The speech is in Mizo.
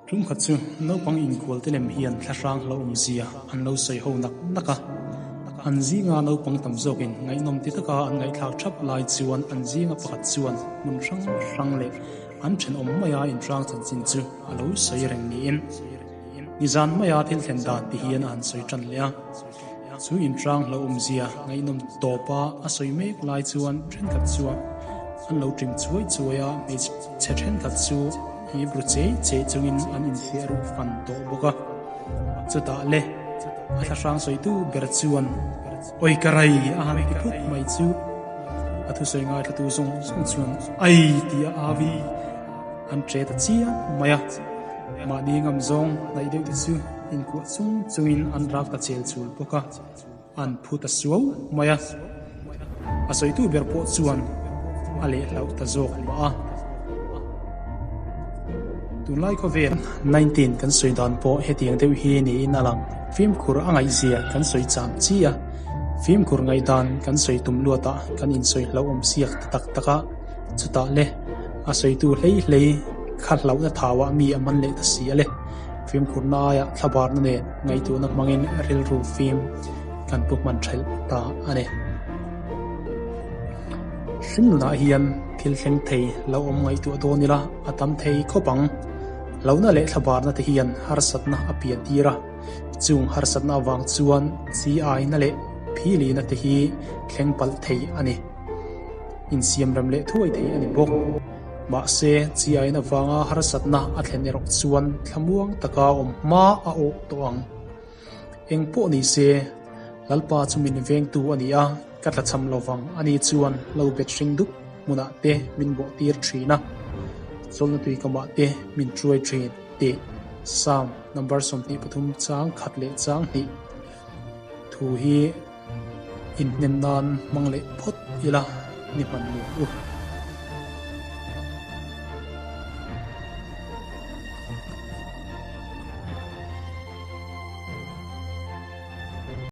Ṭumkhat chu naupang inkual te lem hian thlahrang hlauhawmzia an lo sawi ho nak nak a. An zinga naupang tam zawkin ngaihnawm ti taka an ngaihthlak ṭhap lai chuan an zinga pakhat chuan hmun hrang hrang leh an ṭhenawm maia inhrang chanchin chu a lo sawi reng niin nizan maia thil thlen dan ti hian a han sawi ṭan leh a. Chu inhrang hlauhawmzia ngaihnawm tawpa a sawi mek lai chuan ṭhenkhat chuan an lo ṭim chuai chuai a, hmeichhe ṭhenkhat chu hip ru chei chei chungin an infiah ruh fan tawh bawk a. Chutah le, a thlahrang sawitu ber chuan, Awi ka rai! a han ti phut mai chu a thusawi ngaithlatu zawng zawng chuan Ai! ti a avi an ṭe ta chiang mai a. Mahni ngam zawng hnaih deuh te chu inkuah chung chungin an rak ta chel chul bawk a, an phu ta suau mai a. A sawitu ber pawh chuan a lehhlauh ta zawk mah a. Tunlai khawvel 19 kan sawi dan pawh hetiang deuh hi niin a lang. Fimkhur a ngaihzia kan sawi cham chi a, fimkhur ngaihdan kan sawi tum luatah kan insawi hlauhawm siak ta tak tak a, chutah le a sawitu hlei hlei kha hlauhna thauah mi a man leh ta si a le. Fimkhurna aiah thlabarna nen ngaihtuahna hmangin rilru fim kan pu hman thelh ta a ni. Hringnunah hian thil thleng thei lo awm ngaihtuah dawn ila a tam thei khawp ang. Lohna leh thlabarna te hian harsatna a pian tir a, chung harsatna avang chuan chi aina leh philina te hi thleng palh thei a ni. Insiamrem leh thuai thei a ni bawk. Mahse, chi aina avanga harsatna a thlen erawh chuan thlamuang taka awm hma a awh tawh ang. Eng pawh ni se, Lalpa chu min vengtu a ni a, ka tlachham lo vang a ni chuan lo bet hring dup hmunah te min bawh tir thin a, chawlhna tui kamah te min hruai thin tih Psalm number 23 chang khat leh chang hnih thu hi inhnem nan hmang leh phawt ila ni hman nuam u.